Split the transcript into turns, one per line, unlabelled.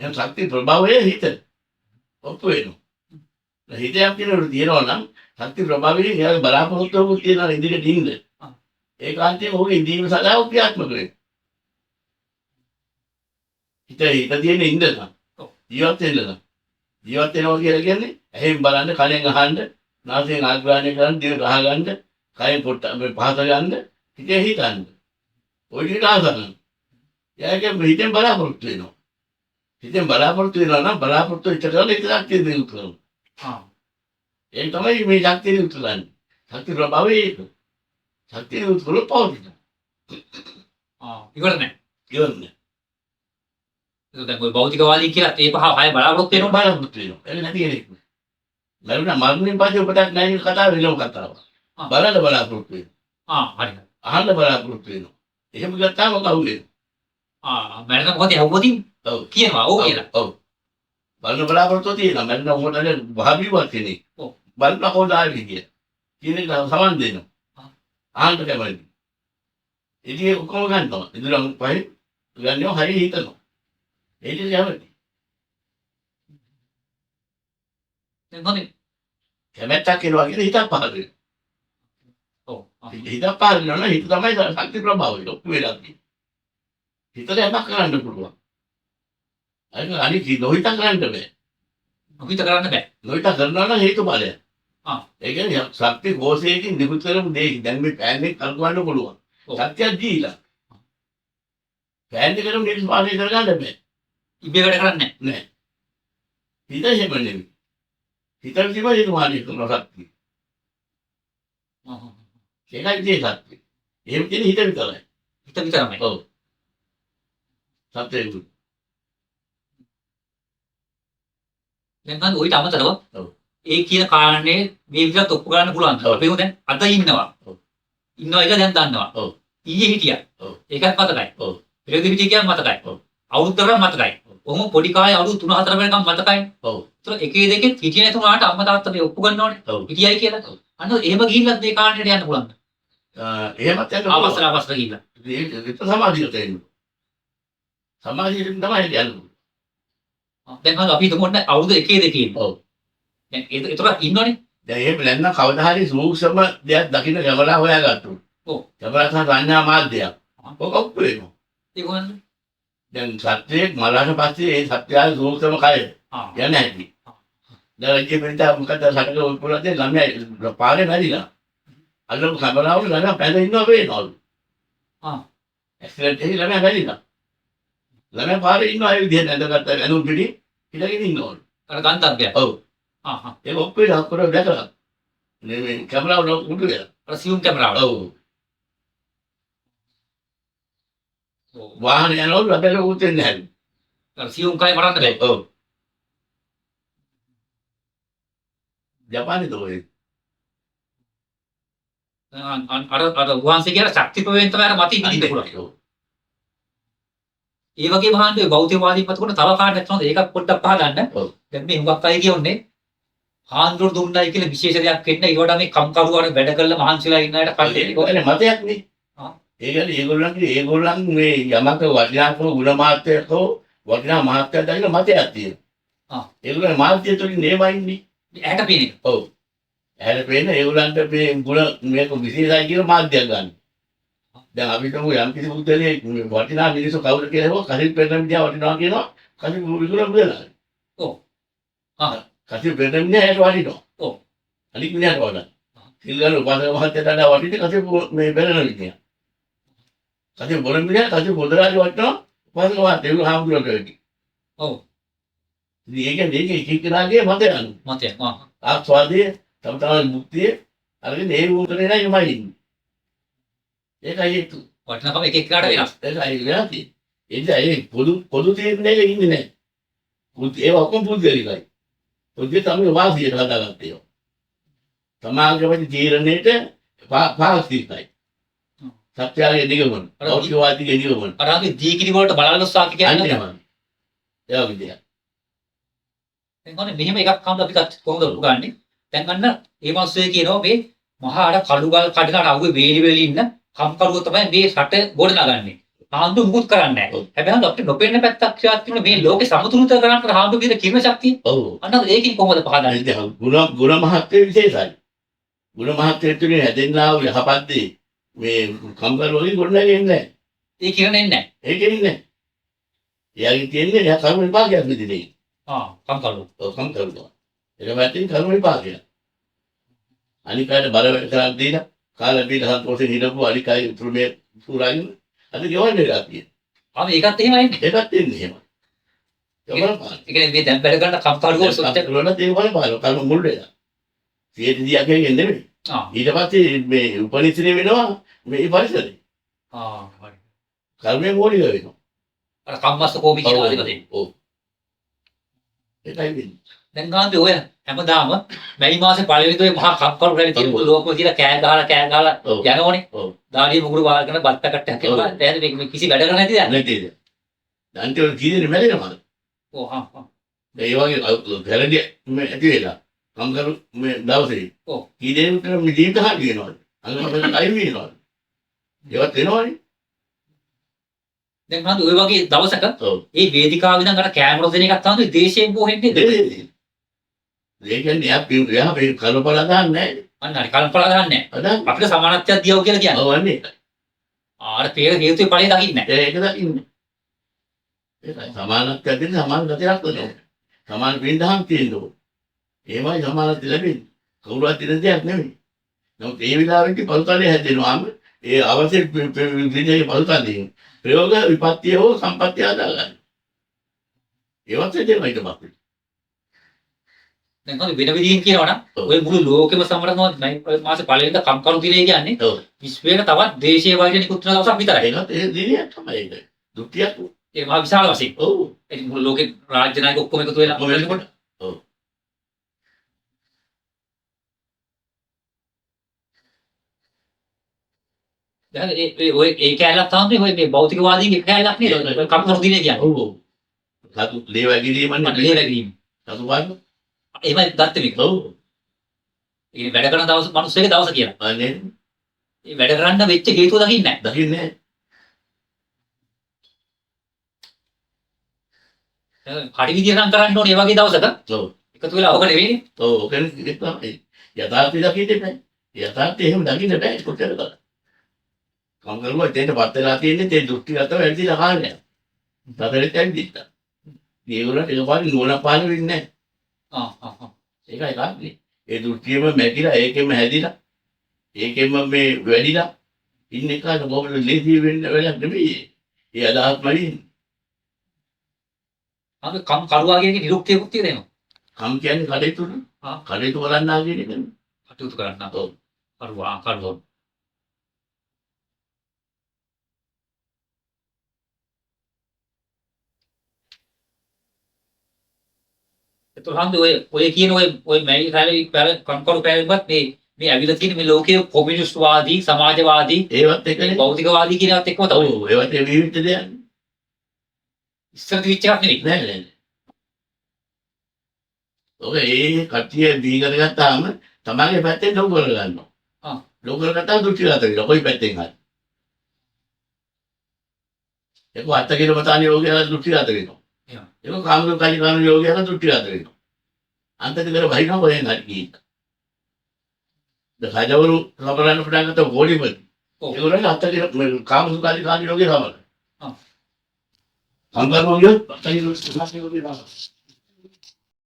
එහෙනම් ශක්ති ප්‍රභවය හිත. ඔප්පු වෙනවා. හිත යම් කෙනෙකුට තියෙනවා නම් ශක්ති ප්‍රභවයේ එයාගේ බලාපොරොත්තුවකුත් තියෙනවා ඉදිරියට ඉන්න. ඒකාන්තයෙන් ඔහුගේ ඉඳීම සඳහා ක්‍රියාත්මක වෙනවා. හිත හිත තියෙන ඉන්න නම් ජීවත් වෙන්න නම් ජීවත් වෙනවා කියලා කියන්නේ ඇහෙන් බලන්න, කනෙන් අහන්න, නාසයෙන් ආග්‍රහණය කරන්න, දිව රහ ගන්න, කයෙන් පොට්ට පහස ගන්න, හිතේ හිතන්න. ඔය ටිකට ආස කරන්න. එයාගේ හිතෙන් බලාපොරොත්තු වෙනවා. හිතෙන් බලාපොරොත්තු වෙනවා නම් බලාපොරොත්තු ඉෂ්ට කරලා හිත ශක්තිය දියුණු කරනවා. ඒක තමයි මේ ශක්තිය දියුණු කරන්නේ. ශක්ති ප්‍රභාවය ඒක. ශක්තිය දියුණු කළොත් පවතිනවා.
ඉවර නෑ.
ඉවර නෑ.
ඒක දැන් ඔය භෞතිකවාදී කියලා ඒ පහ හය බලාපොරොත්තු වෙනවා.
බලාපොරොත්තු වෙනවා. ඒක නැති කෙනෙක් නෑ. මරුණා මරණයෙන් පස්සේ උපතක් නැහැ කියන කතාව වෙනම කතාවක්. බලන්න බලාපොරොත්තු වෙනවා.
හරි.
අහන්න බලාපොරොත්තු වෙනවා. එහෙම ගත්තාම කවුද වෙන්නේ?
මරණ මොහොතේ ඇහුවොත්
ඔව්.
කියනවා ඔව් කියලා.
ඔව්. බලන බලාපොරොත්තු තියෙනවා. මරණ මොහොතේ වහබිව්වත් කෙනෙක්.
ඔව්.
බලන කොහොමද ආවේ කියලා. කියන එක සමන් දෙනවා. අහන්න කැමති. ඉතින් ඔක්කොම ගන්නවා. ඉදurang පහේ ගන්නවා හරි හිතනවා. ඒ ටික කැමති.
දැන් හොඳයි.
කැමැත්තක් එනවා කියන හිතක් පහළ වෙනවා.
ඔව්.
හිතක් පහළ වෙනවා නම් හිත තමයි ශක්ති ප්‍රභාවය ඔප්පු වෙලා තියෙන්නේ. හිතට යමක් කරන්න පුළුවන්. අනික අනික නොහිත කරන්න බෑ.
නොහිත කරන්න බෑ.
නොහිත කරනවා නම් හේතු බලයක්. ඒ කියන්නේ ශක්ති කෝෂයකින් නිකුත් කරපු දෙයකින් දැන් මේ පෑන් එක කල්පවන්න පුළුවන්. ශක්තියක් දීලා. පෑන් එකටම නිර්මාණය කරගන්න බෑ.
ඉබේ වැඩ කරන්නේ
නෑ. හිත එහෙම නෙමෙයි. හිත විසින්ම නිර්මාණය කරන ශක්තිය. ඒකයි තියෙන ශක්තිය. එහෙම තියෙන හිත විතරයි.
හිත විතරමයි.
ඔව්. සත්‍යය.
දැන් ගන්න ඔయిత අමතරව
ඔව්.
ඒ කියන කාරණේ මේ විදිහට ඔප්පු කරන්න පුළුවන්.
ඔව්.
අපි දැන් අද ඉන්නවා.
ඔව්.
ඉන්නවා එක දැන් දන්නවා.
ඔව්.
ඊයේ හිටියා.
ඔව්.
ඒකත් මතකයි.
ඔව්.
පෙරේද හිටිය කියත් මතකයි.
ඔව්.
අවුරුද්දකට මතකයි.
ඔව්.
ඔහොම පොඩි කාලේ අවුරුදු 3-4 වෙනකම් මතකයි.
ඔව්.
ඒතර එකේ දෙකේ හිටියේ නැතුණාට අම්මා තාත්තා මේ ඔප්පු කරනවනේ.
ඔව්.
හිටියයි කියලා.
ඔව්.
අන්න එහෙම ගිහිල්ලත් මේ කාරණේට යන්න පුළුවන්.
එහෙමත් යන්න පුළුවන්.
ආපස්සට ආපස්සට ගිහිල්ලා.
ඒක සමාධියට එන්න. සමාධියෙන් තමයි යන්නේ.
දැන් හරි අපි හිතමු ඔන්න අවුරුදු 1 2 ඉන්නවා.
ඔව්.
දැන් ඒතර ඉන්නවනේ.
දැන් එහෙම නැත්නම් කවදා හරි සූක්ෂම දෙයක් දකින්න කැමරා හොයාගත්තොත්.
ඔව්.
කැමරා සහ සංඥා මාධ්‍යයක්. ඔක ඔප්පු වෙනවා.
ඒ කොහොමද?
දැන් සත්‍යයක් මරාට පස්සේ ඒ සත්‍යයේ සූක්ෂම කය යන හැටි. දැන් රජ්‍ය පෙරේතා මොකද සටක ඔප්පුලා දැන් ළමයා පාරේ මැරිලා. අල්ලපු කැමරාවල ළමයා පැන ඉන්නවා පේනවලු. ඇක්සිඩන්ට් එකේ ළමයා මැරිලා. ළමයා පාරේ ඉන්නවා ඒ විදිහට ඇඳගත්ත ඇඳුම් පිටි හිටගෙන ඉන්නවලු.
අර ගන්ධබ්බයා.
ඔව්.
ආ.
ඒක ඔප්පු වෙලා ඔක්කොම දැකලා. මේ කැමරාවල උඩු වෙලා.
අර සියුම් කැමරාවල.
ඔව්. වාහන යනවලු අපේ උත් වෙන්නේ නැහැ.
අර සියුම් කය මරන්න බෑ.
ඔව්. ජපානයේ ඔය.
අර අර වහන්සේ කියන ශක්ති ප්‍රවේණ තමයි අර මත ඉදින්න පුළුවන්.
ඔව්.
ඒ වගේම අහන්නේ ඔය භෞතිකවාදීන් මත කරන තව කාරණයක් තමයි ඒකත් පොඩ්ඩක් පහදන්න.
ඔව්.
දැන් මේ හුඟක් අය කියන්නේ හාන්දුරු දුන්නයි කියලා විශේෂ දෙයක් වෙන්න ඒ වඩා මේ කම්කරුව අර වැඩ කරලා මහන්සිලා ඉන්න අයට කට්ටිය
ඒ කියන්නේ මතයක් නේ. ඒ කියන්නේ ඒගොල්ලන්ගේ ඒගොල්ලන් මේ යමක වටිනාකම ගුණ මාත්‍රයක් හෝ වටිනා මහත්යක් දකින මතයක් තියෙනවා. ඒගොල්ලන් මාධ්‍ය තුලින් ඒවා ඉන්නේ.
ඇහැට පේන එක.
ඔව්. ඇහැට පේන ඒගොල්ලන්ට මේ ගුණ මේක විශේෂයි කියලා මාධ්‍යයක් ගන්න. දැන් අපි හිතමු යම් කිසි පුද්ගලයෙක් වටිනා මිනිස්සු කවුද කියලා ඇහුවොත් කසින් පෙරණ මිනිහා වටිනවා කියනවා. කසින් විකුණන මුදලාලි.
ඔව්.
කසින් පෙරණ මිනිහා එයාට වටිනවා.
ඔව්.
අනික් මිනිහාට වඩා. සිල් ගන්න උපාසක මහත්තයාට වඩා වටින්නේ කසින් මේ පෙරණ මිනිහා. කසින් බොන මිනිහා කසින් මුදලාලි වටිනවා උපාසක මහත්තයා ඒක හාමුදුරුවන්ට වැඩි.
ඔව්.
ඉතින් ඒ කියන්නේ ඒක එක එක්කෙනාගේ මතය අනුව.
මතය.
ආස්වාදයේ තම තමන්ගේ මුක්තිය අරගෙන ඒ වුණේ නෑ යමයි ඉන්නේ. ඒකයි හේතුව.
වටිනාකම එක එක්කෙනාට වෙනස්.
ඒකයි වෙනස් තියෙන්නේ. ඒ නිසා ඒ පොදු පොදු තීරණයක ඉන්නේ නෑ. ඒවා ඔක්කොම පුද්ගලිකයි. පුද්ගල තමයි වාසියට හදාගත්තේ ඒවා. තමාගේ වච තීරණයට පාස්තිකයි. සත්‍යයේ නිගමන. භෞතිකවාදීගේ නිගමන.
අර අපි දීකිරි වලට බලන සාකි කියන්නේ.
අන්න ඒ වගේ දෙයක්.
දැන් අන්න මෙහෙම එකක් කවුද අපි කොහොමද උගන්නේ? දැන් අන්න ඒ මිනිස්සු කියනවා මේ මහා අර කළු ගල් කඩන අර අවුවේ වේලි වේලි ඉන්න කම්කරුවෝ තමයි මේ රට ගොඩනගන්නේ. හාමුදුරු මුකුත් කරන්නේ නැහැ.
ඔව්.
හැබැයි අපිට නොපෙනෙන පැත්තක් ක්‍රියාත්මක වෙන මේ ලෝකේ සමතුලිතව කරන්න හාමුදුරු කියන කිරණ ශක්තිය.
ඔව්.
අන්න ඒකින් කොහොමද පහදන්නේ?
දැන් ගුණ මහත්වය විශේෂයි. ගුණ මහත්වය තුළින් හැදෙන්නා වූ යහපත් දේ මේ කම්කරු වලින් ගොඩනැගෙන්නේ නැහැ.
ඒ කිරණ එන්නේ නැහැ.
ඒක එන්නේ නැහැ. එයාගේ තියෙන්නේ එයා කර්ම විපාකයක් විදිහට.
ආ කම්කරු.
ඔව් කම්කරුවා. ඒක පැත්තෙන් කර්ම විපාකයක්. අනික් අයට බර වැඩ කරන් දීලා කාලා බීලා සන්තෝෂෙන් හිටපු අනික් අය උතුරු මේ සූරාගෙන අද ගෙවල් වෙලා තියෙන්නේ.
ආ මේකත් එහෙමයි එන්නේ.
ඒකත් එන්නේ එහෙම. ඒක බලපාන.
ඒ කියන්නේ මේ දැන් වැඩ කරන කම්කරුවෝ සොච්ච
කම්කරුවන්ට ඒක බලපාන. කර්ම මුල් වෙලා. 100ක් එකෙන් නෙමෙයි.
ආ
ඊට පස්සේ මේ උපනිශ්‍රේ වෙනවා මේ පරිසරේ.
ආ හරි.
කර්මය මූලික වෙනවා.
අර කම්මස්ස කෝපි කියන ආදි වශයෙන්.
ඔව්. ඒකයි වෙන්නේ.
දැන් ගාන්ධි ඔය හැමදාම මැයි මාසේ පළවෙනි දොයි මහා කම්කරු රැලි තියෙන ලෝකෙ කියලා කෑ ගහලා කෑ ගහලා යනෝනේ.
ඔව්.
දාඩිය මුගුරු වාගෙන බත් පැකට් එකක් කියලා දැන් මේක කිසි වැඩ කරන්නේ නැති දැන්.
නැතිද? දැන් ඒ කී දෙනෙක් මැරෙනවද?
ඔව් හා හා.
ඒ වගේ වැරදි මේ ඇති වෙලා කම්කරු මේ දවසේ.
ඔව්.
කී දෙනෙකුට මේ ජීවිත හානි වෙනවද? අංග අයින් වෙනවද? ඒවත් වෙනවනේ.
දැන් මම ඔය වගේ දවසක
ඔව්.
ඒ වේදිකාව ඉඳන් අර කැමරා දෙන එකක් තමයි දේශයෙන් බොහෙන්නේ.
ඒ කියන්නේ එයා මේ කල්පනා දාන්නේ නැහැ.
අන්න හරි කල්පනා දාන්නේ
නැහැ.
අපිට සමානත්වයක් දියව කියලා කියන්නේ.
ඔව් අන්නේ.
ආර පෙර හේතුවේ ඵලය දකින්නේ
නැහැ. ඒක දකින්නේ. ඒකයි සමානත්වයක් දෙන්න සමාන ගතියක් වෙනවා. සමාන පින්දහම් තියෙන්න ඕන. එහෙමයි සමානත්වය ලැබෙන්නේ. කවුරුවත් දෙන දෙයක් නෙමෙයි. නමුත් ඒ වෙලාවෙදී පසුතලයේ හැදෙනවාම ඒ අවශ්‍ය විදිහේ පසුතලයෙන් ප්‍රයෝග විපත්තිය හෝ සම්පත්තිය හදා ගන්න. ඒවත් දෙනවා ඊට පස්සේ.
දැන් කොහොමද වෙන විදිහින් කියනවා නම් ඔය මුළු ලෝකෙම සමරනවා මැයි මාසේ පළවෙනිදා කම්කරු දිනය කියන්නේ විශ්වයේ තවත් දේශීය වෛරය නිකුත් වෙන දවසක් විතරයි.
ඒකත් ඒ දිනයක් තමයි ඒක. දුක්තියක්.
ඒ මහා විශාල වශයෙන්.
ඔව්.
ඒ මුළු ලෝකේ රාජ්‍ය නායක ඔක්කොම එකතු වෙලා
වෙනකොට. ඔව්.
දැන් ඒ ඔය ඒ කෑල්ලක් තමයි ඔය මේ භෞතිකවාදීන්ගේ කෑල්ලක් නේද? ඔය කම්කරු දිනය කියන්නේ.
ඔව් ඔව්. සතු ලේ වැගිරීමනේ.
ලේ වැගිරීම.
සතු පාන.
එහෙමයි ගත්තේ මේක.
ඔව්.
ඒ වැඩ කරන දවස මිනිස්සුගේ දවස කියලා.
අනේ.
ඒ වැඩ කරන්න වෙච්ච හේතුව දකින්නේ නැහැ.
දකින්නේ
නැහැ. හරි විදියට නම් කරන්න ඕනේ ඒ වගේ දවසක.
ඔව්.
එකතු වෙලා ඔක නෙවෙයිනේ.
ඔව් ඔකනේ ඒක තමයි. යථාර්ථය දකින්න බෑ. යථාර්ථය එහෙම දකින්න බෑ කොච්චර කළා. කම්කරුවා එතෙන්ට පත් වෙලා තියෙන්නේ ඒ දෘෂ්ටිගතව ඇවිදලා කාලයක්. සතරෙත් ඇවිදින්න. ඒගොල්ලන්ට එකපාරින් නුවණ පහළ වෙන්නේ නැහැ.
ආ ආ ආ.
ඒකයි කාරණේ. ඒ දෘෂ්ටියම මැකිලා ඒකෙම හැදිලා ඒකෙම මේ වැඩිලා ඉන්න එකාට කොහොමද ලේසි වෙන්න වැඩක් නෙමෙයි. ඒ අදහස්මයි.
අපි කම් කරුවා කියන එක නිරුක්තියකුත් තියෙනවා.
කම් කියන්නේ කටයුතු නේ. කටයුතු කරන්නා කියන එක නේ.
කටයුතු කරන්නා.
ඔව්.
කරුවා කරුවා. එතකොට ඔය ඔය කියන ඔය ඔය මැයි රැලි කම්කරු පැලෙන්වත් මේ මේ ඇවිල්ලා තියෙන මේ ලෝකයේ කොමියුනිස්ට් වාදී සමාජවාදී
ඒවත් එක්කනේ
භෞතිකවාදී කියන ඒවත් එක්කම තමයි.
ඔව් ඒවත් ඒ විවිධ දෙයක්.
ඉස්සර තිබිච්ච එකක් නෙවෙයි.
නෑ නෑ. ඔක ඒ කට්ටිය බිහි කරගත්තාම තමන්ගේ පැත්තෙන් ලොකු කරගන්නවා.
ආ
ලොකු කරගත්තාම දෘෂ්ටිගත වෙනවා. කොයි පැත්තෙන් හරි. ඒක අත්ත කියලා මතාන යෝගය දෘෂ්ටිගත වෙනවා. ඒක කාම කලි යෝගය දෘෂ්ටිගත වෙනවා. අන්තක කර වහිනවා කොහෙන් හරි ගිහින්. දැන් රජවරු සමරන්න පටන් ගත්ත ගෝලිපති. ඒගොල්ලන් අත්ත කියලා මේ කාම සුඛාදි කාම යෝගය සමරන.
ආ.
සංකල්ප ගියොත් අත්ත කියලා සුඛාදි යෝගය සමරන.